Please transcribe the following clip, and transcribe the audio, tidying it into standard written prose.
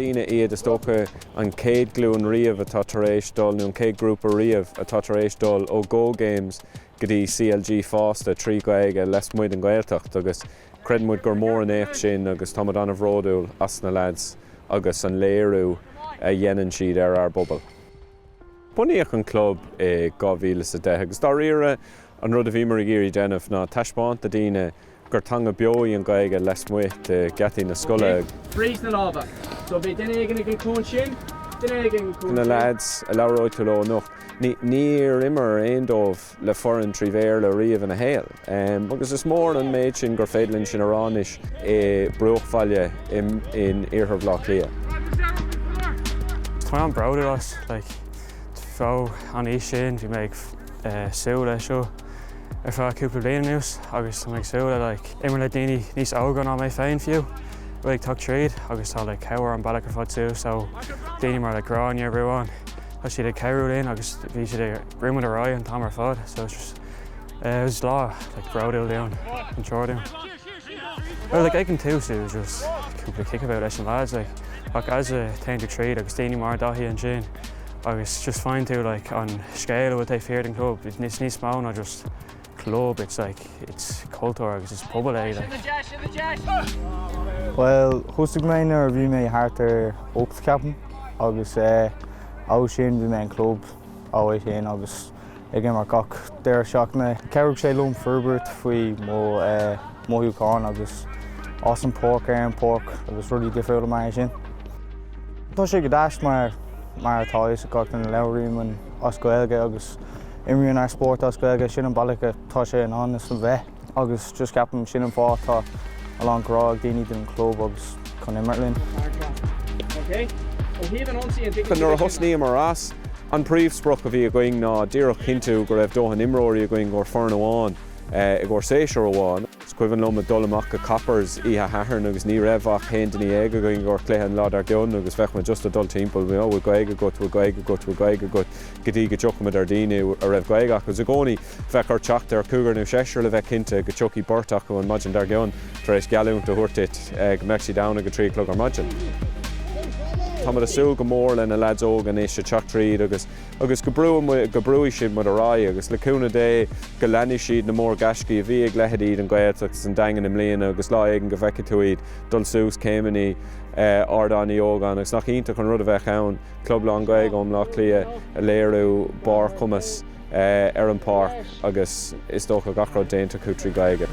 Daoine iad, is dócha, an chéad ghlúin riamh atá tar éis dul, nó an chéad ghrúpa riamh atá tar éis dul ó Go Games go dtí CLG fásta trí Ghaeilge lasmuigh den Ghaeltacht agus creideann muid gur mór an éacht sin agus tá muid an-bhródúil as na leaids agus an léiriú a dhéanann siad ar ár bpobal. Bunaíodh an club i 2010 agus dáiríre an rud a bhíomar ag iarraidh déanamh ná taispeáint do daoine gur teanga beo í an Ghaeilge lasmuigh de gheataí na scoile. Fríd na lámha. So beidh duine éigin ag an cúinne sin, duine éigin ag an cúinne Na sin. leaids a labhróidh tú leo anocht, níor imir aon dóibh le foireann trí Bhéarla riamh ina shaol. Agus is mór an méid sin gur féidir linn sin a rá anois i bruachbhaile in iarthar Bhaile Átha Cliath. Tá mé an-bhródúil as, like, ó an aois sin, bhí mé ag súil leis seo ar feadh cúpla bliain anuas agus tá mé ag súil le like imirt le daoine níos óga ná mé féin fiú, a bhfuil ag teacht tríd agus tá like cabhair an bealach ar fad suas ó daoine mar like Gráinne, Ruán, tá siad ag cabhrú linn agus bhí siad ag brú muid ar aghaidh an t-am ar fad so it's just it was lá like bródúil dúinn, an triúr dúinn. Well like ag an tús it was just cúpla kickabout leis an lads like ach as a téann tú tríd agus daoine mar Daithí ansin agus just faigheann tú like an scéal a bhfuil taobh thiar den club it's níos mó ná just club it's like it's cultúr agus is pobal é like. Bhuel thosaigh mé nuair a bhí mé thart ar 8 ceapaim agus eh ó sin bhí mé an club ó sin agus ag imirt gach deireadh seachtaine. Chabhraigh sé liom forbairt faoi mo mothúcháin agus as an páirc ar an páirc agus rudaí difriúla mar sin. Tá sé go deas mar mar atá fhios ag gach duine labhraíonn as Gaeilge agus imríonn ár spórt as Gaeilge, sin an bealach atá sé in ann is a bheith agus just ceapaim sin an fáth tá a lán grá ag daoine don chlub agus chun imirt linn. Nuair a thosnaíomar as, an príomhsprioc a bhí againn ná díreach cinntiú go raibh dóthain imreoirí againn i gcomhair foireann amháin i gcomhair séasúr amháin. Is cuimhin liom ag dul amach go Coppers oíche Shathairn agus ní raibh ach haon duine dhéag againn i gcomhair cluiche an lá dár gcionn agus bheadh muid just ag dul timpeall, you know, bhfuil Gaeilge agat, bhfuil Gaeilge agat, bhfuil Gaeilge agat, go dtí go dtiocfadh muid ar daoine a raibh Gaeilge acu. Agus i gcónaí bheadh ort teacht ar chúigear nó seisear le bheith cinnte go dtiocfaidh beirt acu an maidin dár gcionn tar éis geallúint a thabhairt duit go mbeadh siad ann ag a 3 a chlog ar maidin. Táimid ag súil go mór le na leaids óga anois ag teacht tríd agus agus go brúfaidh go brúfaidh siad muid ar aghaidh agus le cúnamh Dé go leanfaidh siad na mórghaiscí a bhí ag leithéidí an Ghaeltacht is an Daingean i mbliana agus lá éigin go bhfeicfidh tú iad dul suas céimeanna Ardán Uí Ógáin agus nach iontach an rud a bheadh ann club lán-Ghaeilge ó mBleá Cliath ag léiriú barr cumas ar an pháirc agus is dócha gach rud déanta acu trí Ghaeilge.